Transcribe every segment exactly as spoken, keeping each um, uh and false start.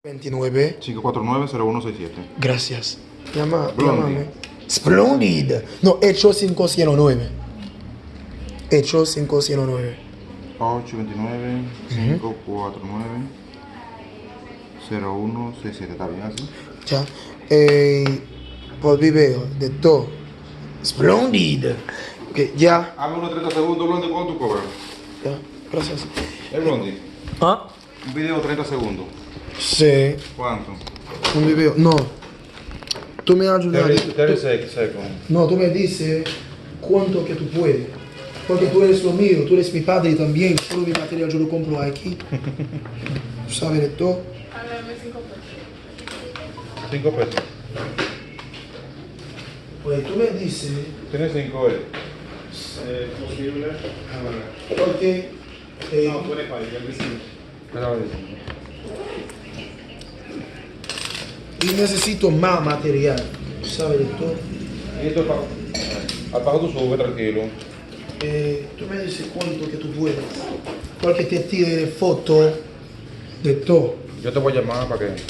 Veintinueve. Cinco cuatro nueve, cero uno seis siete. Gracias. Llama, Blondie. Llámame. Splendid. No, ocho cinco cero nueve. Ocho cinco cero nueve. Ocho veintinueve, cinco cuatro nueve, cero uno seis siete. ¿Está bien así? Ya. Eh, por video de todo. Splendid. Ok, ya. Hazme unos treinta segundos, Blondie, ¿cuánto tú cobras? Ya, gracias. Eh, Blondie. ¿Ah? Un video treinta segundos. Sí. ¿Cuánto? Un video. No. Tú me ayudas. Thirty, thirty sec-, seconds. No, tú me dices cuánto que tú puedes. Porque tú eres lo mío, tú eres mi padre también. Todo mi material yo lo compro aquí. Tú sabes de todo. Cinco pesos. Pues tú me dices. Tiene cinco él. Eh, posible. Porque, eh, No, tú eres padre, ya el vecino. Y necesito más material. Tú sabes de todo. Y esto pa, al bajo tu sube, tranquilo. Eh, tú me dices cuánto que tú puedes. Porque te tiré foto de todo. Yo te voy a llamar para que,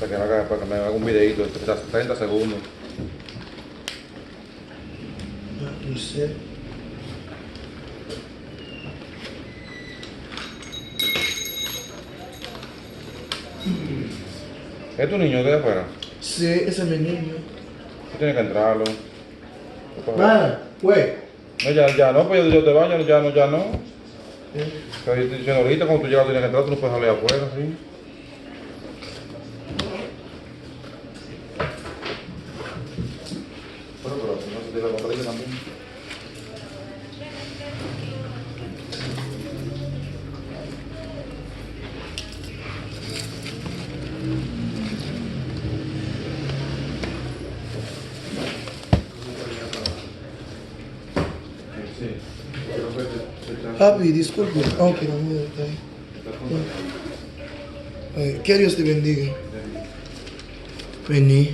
para que me haga, para que me haga un videito de treinta, treinta segundos. Ah, yo sé. ¿Es tu niño de afuera? Sí, ese es mi niño. Tú tienes que entrarlo. Va, güey. No, ya, ya no, pues yo, yo te vaya, ya no, ya no. Eh. Pero yo te estoy diciendo ahorita, cuando tú llegas, tienes que entrar, tú no puedes hablar afuera, ¿sí? Bueno, pero no se te iba a contar yo también. Papi, diskulpe. Ok, nan mwen detay. Eh, que Dios te bendiga. Vini.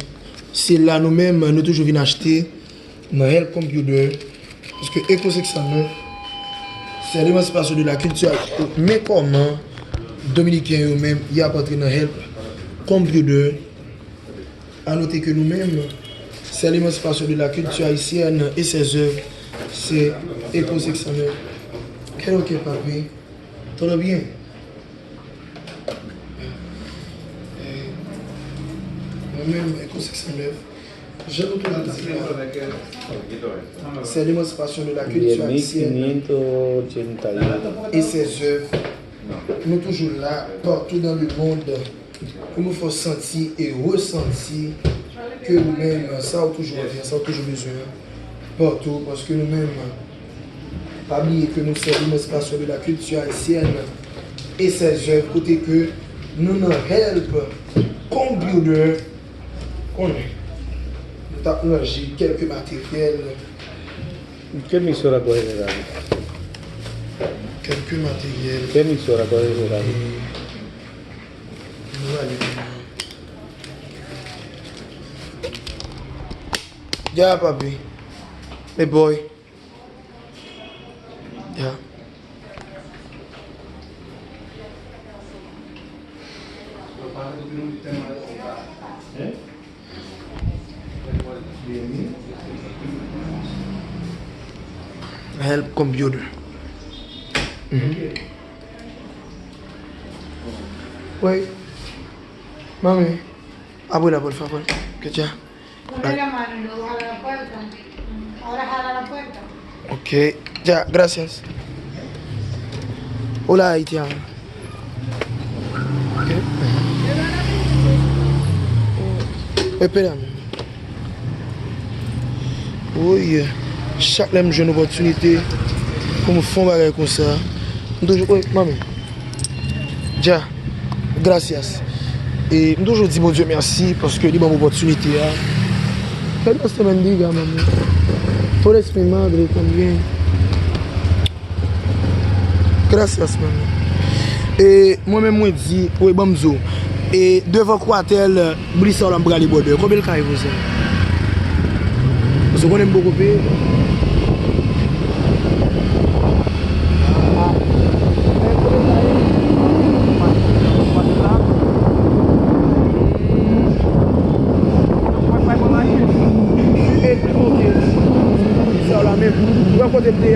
Se la nou menm, nou toujou vin achte nan Help Computer. Paske Eco six cent neuf, c'est l'émancipation de la culture. Men kòman Dominiken yo menm, y ap antre nan Help Computer. A noter que nous-mêmes, c'est l'émancipation de la culture haïtienne et ses œuvres, c'est Eco six cent neuf. Qué lo que, papi? Todo bien? Eh, mwen menm, Eco six cent neuf, jan nou toujou di la, c'est l'émancipation de la culture haïtienne et ses œuvres. Nou toujou la, partout dans le monde. Pou nou fè w santi e resanti ke ou menm, sa ou toujou anvi an, sa ou toujou bezwen an, patou, paske nou menm, pa bliye ke nou se l'émancipation de la culture haïtienne et ses œuvres, kote ke nou nan Help Computer, konnen, nou t ap ranje kèlke materyèl. ¿Qué emisora coge ese radio? Kèlke materyèl. ¿Qué emisora coge ese radio? Ya, papi. Hey, boy. Ya. Help Computer. Mhm. Oi. Mami, abre la, por favor. Que ya. Ponle la mano y luego jala la puerta. Ahora jala la puerta. Ok, ya, gracias. Hola, haitiano. Ok. Espérame. Woy, chak lè m jwenn opòtinite pou m fè yon bagay konsa, m toujou, woy, manmi, dja, gracias. E m toujou di Bondye mèsi paske li ban m opòtinite a. Perdón, se bendiga, manmi. Por eso, mi madre, también. Gracias, manmi. E mwen menm, mwen di, wi, ban m di w, e devan Kwatel, bri sa w la m prale, brother. Konbyen l kay, vouzan? Paske w konnen m poko peye. Ah. E konbyen l kay? Kwatel la.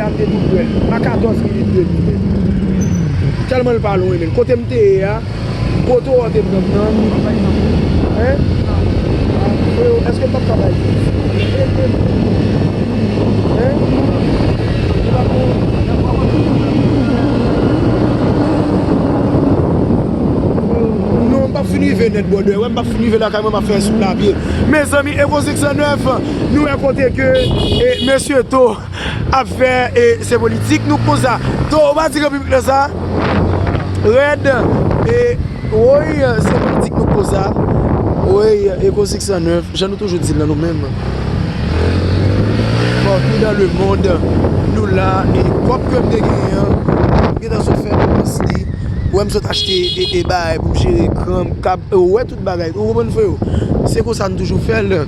Gade tou prè. A katòz minit de li menm. Tèlman l pa lwen menm. Kote m te ye a, kote w te pran nan. Hein? Freo, èske m p ap ka bay? Hein? Non, m p ap fin rive nèt, brother. Wè, m p ap fin rive lakay mwen, m ap fè sou lapye. Mezanmi, Echo six cent neuf, nou wè kote ke, e, mesye To ap fè, e, se politik nou konsa. To, ou pa di ke piblik lan sa? Rèd, e, woy, se politik nou konsa. Woy, Echo six cent neuf, jan nou toujou di l lan nou menm. Partout dans le monde, nou la, e kòb ke m te genyen an, m gentan sot fè depans li. Ou wè m sot achte, e, e bagay pou m jere kran, kab, e, ou wè tout bagay. Ou konprann, freo? Se konsa n toujou fè l.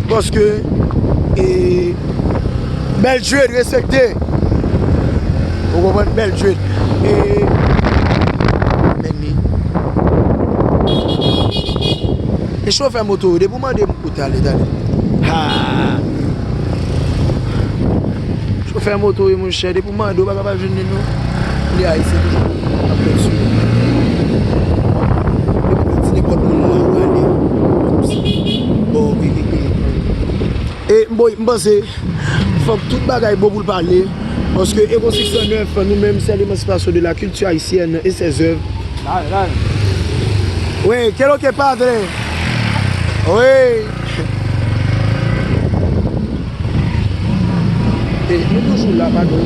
Paske, e, Bèl Jwèt, respekte. Ou konprann? Bèl Jwèt. E, men li. E chofè moto yo, depi w mande m kote ale, tande. Ha! Chofè moto yo, monchè, depi w mande, w pa kapab jwenn li, non. Li ayisyen toujou ap fè sou yo. Depi w di nenpòt moun, mwen, mwen, li, kòmsi, bon, e, e, e. E, m, bon, m panse, fòk tout bagay bon pou l pale, paske Echo six cent neuf, nou menm, c'est l'émancipation de la culture haïtienne et ses œuvres. Dale, dale. Wi, qué lo que, padre? Wi. E, nou toujou la, padon.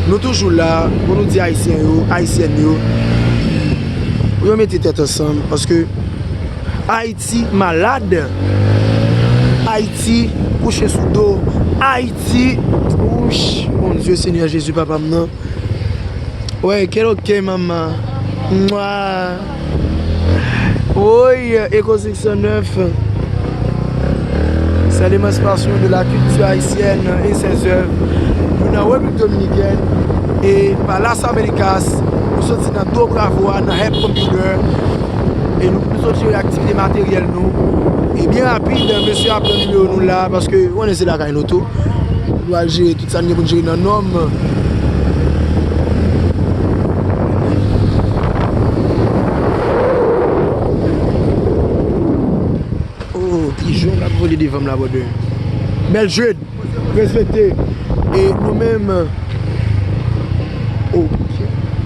Nou toujou la pou nou di Ayisyen yo, Ayisyèn yo, pou yo mete tèt ansanm, paske Ayiti malad. Ayiti kouche sou do. Ayiti, wouch, Bondye, Senyè Jezi, papa m nan. Wè, qué lo que, manman? Mwa. Woy, Echo six cent neuf. C'est l'émancipation de la culture haïtienne et ses œuvres. Nou nan Repiblik Dominikèn e pa Las Américas, nou soti nan Do Bravo a, nan Help Computer. E nou, nou sot jere aktivite materyèl nou. E byen rapid, mesye ap pran nimewo nou la, paske ou konnen se lakay nou tou. Nou al jere tout sa n gen pou n jere nan nòm. Oh, pijon k ap vole devan m la, brother. Bèl jwèt. Respekte. E nou menm, oh,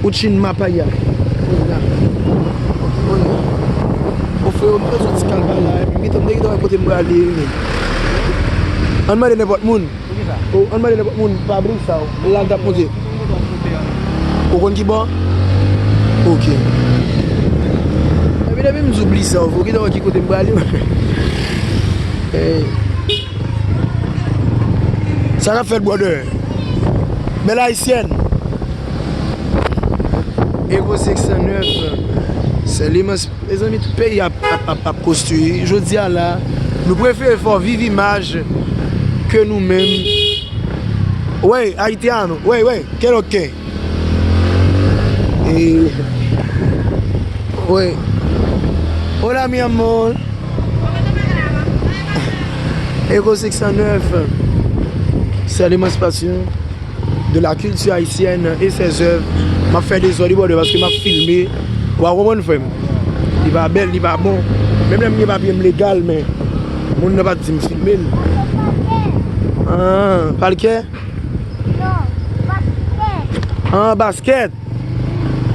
ou tchin mapaya. Konnya. Konnya. Bon, frè, m te soti Kalbala, epi m te gentan wè kote m prale, men. Ann mande nenpòt moun. Oh, ann mande nenpòt moun, pa bliye sa, oh. La l t ap monte. Ou konn ki bò? Ok. Epi depi m di w bliye sa, ou gentan wè ki kote m prale. Hey. Sa k ap fèt, brother? Bèl Ayisyèn. Echo six cent neuf, c'est l'émancipation. Mezanmi, tout peyi ap, ap, ap, ap konstwi. Jodi a la, nou prefere fè w viv imaj ke nou menm. Wey, haitiano. Wey, wey, qué lo que? E, wey. Hola, mi amor. Echo six cent neuf, c'est l'émancipation de la culture haïtienne et ses œuvres. M ap fè dezòd wi, brother, paske m ap filme. Ou a konprann, frè m? Li pa bèl, li pa bon. Menm lè m gen papye m legal, men moun nan pa t di m filme l. Ah, pa l kè? Non, baskèt. Ah, baskèt.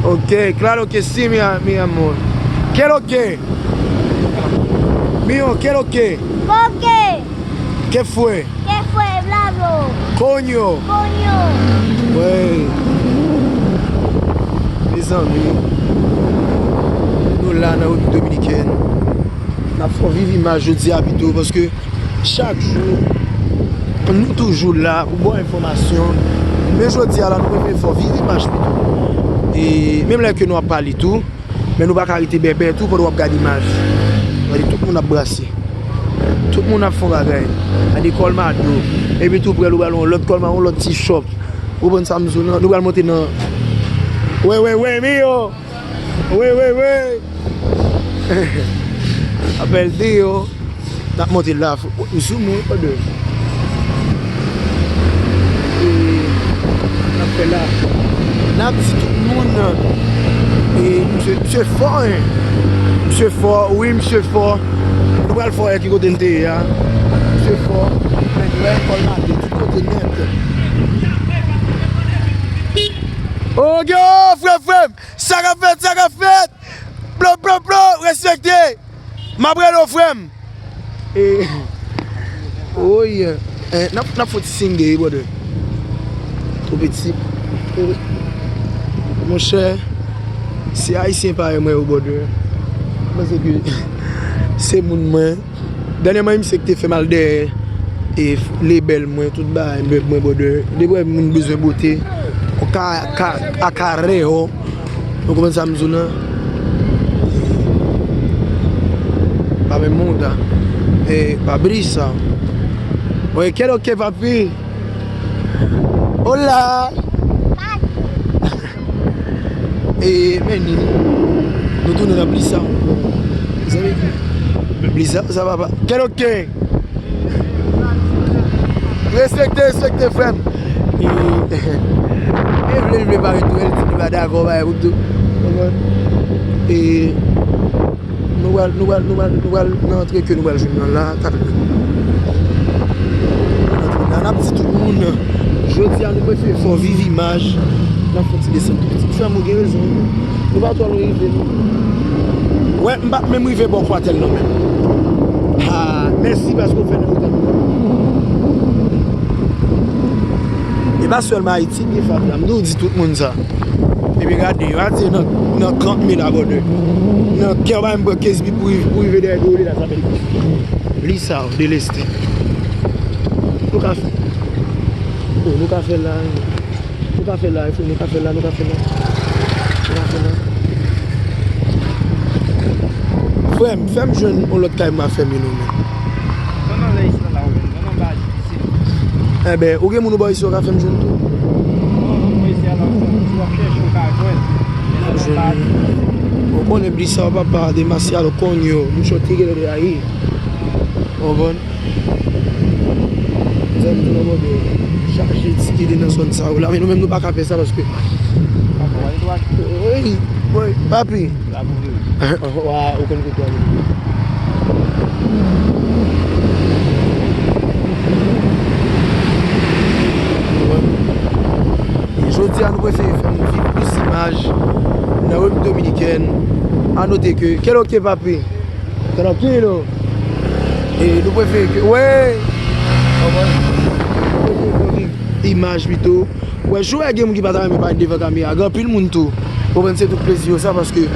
Ok, claro que sí, mi, a- mi amor. Qué lo que? Mío, qué lo que? Poke. Qué fue? Qué fue, Pablo? Coño. Coño. Wey. Mezanmi, nou la nan Repiblik Dominikèn. N ap fè w viv imaj jodi a pito, paske chak jou, nou toujou la pou ba w enfòmasyon. Men jodi a la, nou prefere fè w viv imaj pito. E menm lè ke nou ap pale tou, men nou pa ka rete bèbè tou pandan w ap gade imaj. Gade tout moun ap brase. Tout moun ap fè yon bagay. Gade Colmado. Epi tou prè l ou pral yon lòt Colmado, yon lòt ti shop. Ou konprann sa m di w lan? Nou pral monte nan. Wey, wey, wey, mío. Wey, wey, wey. Apèl Theo. N ap monte la. Ou sou mwen, brother. E, La, n ap di tout moun, e, misye, misye fò, en. Misye fò, wi, misye fò. Nou pral fò, e, ki kote n te ye a. Misye fò. Men, wè, kòl mate, tout kote nèt. Ok, o, frè, frè m. Sa k ap fèt, sa k ap fèt. Blo, blo, blo, respekte. M ap rele w, frè m. E, woy, e, n ap, n ap fè yon ti single, brother. Tou piti. Monchè, se ayisyen parèy mwen yo, brother. Mwen se ke se moun mwen. Dènyèman, e misye ki te fè m al dèyè, e, lebèl mwen, tout bagay, mèb mwen, brother. Depi w wè moun bezwen bote, ou ka, ka, a ka rè, o. Ou konprann sa m di w lan? Pa menm monta. E, pa bri sa. Oye, kèl oke, papi? Hola! E, men ni, nou tounen nan plis sa. Mezanmi, plis sa, sa va pa. Kèl oke? Respekte, respekte, frè m. E, e vle, vle parèt tou, el di li pa dakò, bagay pou tou. Konprann? E, nou pral, nou pral, nou pral, nou pral nan antre ke nou pral jwenn nan la, tap. Nan antre la, n ap di tout moun, jodi a nou prefere fè w viv imaj. N ap fè ti desann tou piti. Frè m, ou gen rezon, wi. Nou pa twò lwen rive, non. Wè, m pa t menm rive bò kwatèl non menm. Ha, mèsi paske w fè n otan. E pa sèlman Ayiti ki gen fatra, m toujou di tout moun sa. Epi gade, yo pa di nan, nan trant mil abòne. Nan kè w pa menm pran kenz mil pou rive, pou rive dèyè do w la, sa vle di. Li sa, w deleste. Nou ka fè. Oh, nou ka fè la. Nou ka fè la, nou ka fè la, nou ka fè la. Nou ka fè la. Frè m, fè m jwenn yon lòt kay m a fèmen non, men. Nan, nan, lè isit la, ou menm. Nan, nan, ba, isit. Enben, ou gen moun ou bò isit, ou ka fè m jwenn tou? Non, non, mwen isi a la, ou w ap chèche, ou ka jwenn. Men nan, nan, ba, isit. Ou konnen bri sa, papa, de Masyalo Konyo, m chòt ki gen lè de ayi. Ou konprann? Zam tou nan bòdè. Chaje ti ide nan zòn sa yo la. Men nou menm nou pa ka fè sa paske. Wi, wi, papi. Wa, ou konn kote ale. Jodi a nou prefere fè nou viv plis imaj nan Repiblik Dominikèn. A note ke, kèl oke, papi? Trankilo. E nou prefere ke, wè. Konprann? Nou prefere ke w viv imaj pito. Wè, jou wè gen moun ki pa ta renmen parèt devan kamera. Gen anpil moun tou. Konprann, se tout plezi yo sa paske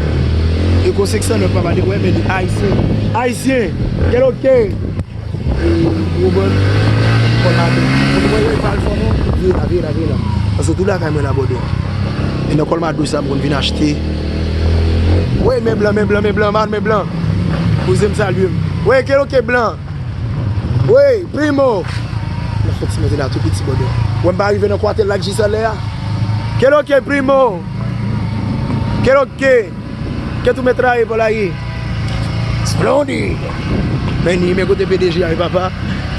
Eko senk san nèf pa pale, wè, men li ayisyen. Ayisyen! Kèl oke! E, ou konprann? Kòl mate. Ou konprann, e pa l fò non. Vire la, vire la, vire la. Paske tou lakay mwen la, bòdè. E nan kòl mate sa, m konn vin achte. Wè, men blan, men blan, men blan, man, men blan. Kouzen m salye m. Wè, kèl oke blan. Wi, Primo! Mwen fè ti monte la tou piti, bòdè. Wè, m pa rive nan kwatèl la k jis anlè a. Kèl oke, Primo! Kèl oke! Kèt ou mèt raye pa w la ye? Splendid! Men ni, men kote P D G a, wi, papa.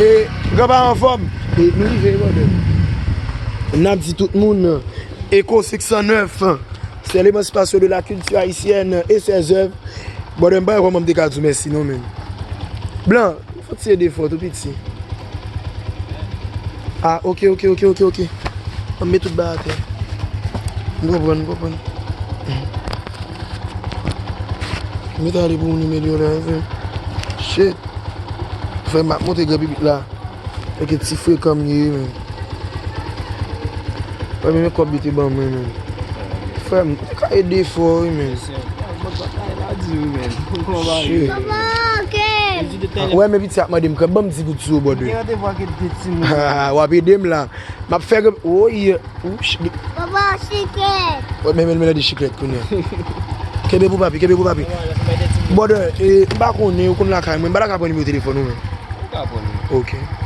E, granpa anfòm. E, nou rive, bòdè. N ap di tout moun, Eko senk san nèf, c'est l'émancipation de la culture haïtienne et ses œuvres. Bòdè, m pa wè kòman m te ka di w mèsi non, men. Blan, fò ti ede fò tou piti. Ah, oke, oke, oke, oke, oke. An met tout bagay atè. M konprann, m konprann. M met ale pou moun nimewo la, frè. Shit. Frè, m ap monte Gran Pipit la. Èske ti frekan m ye, men. Wè, men, men kòb yo te ban mwen, men. Frè m, ou te ka ede fò, wi, men. Shit. Wè, men piti ap mande m krèb, ban m di goud sou yo, bòdè. W ap ede m la. M ap fè, woy, wouch. Papa, chiklèt. Wè, men, men, men, de chiklèt kounye a. Kenbe pou papi, kenbe pou papi. Bòdè, e, m pa konnen, ou konn lakay mwen, m pa ta ka pran nimewo telefòn ou, men. Ou ka pran li. Ok.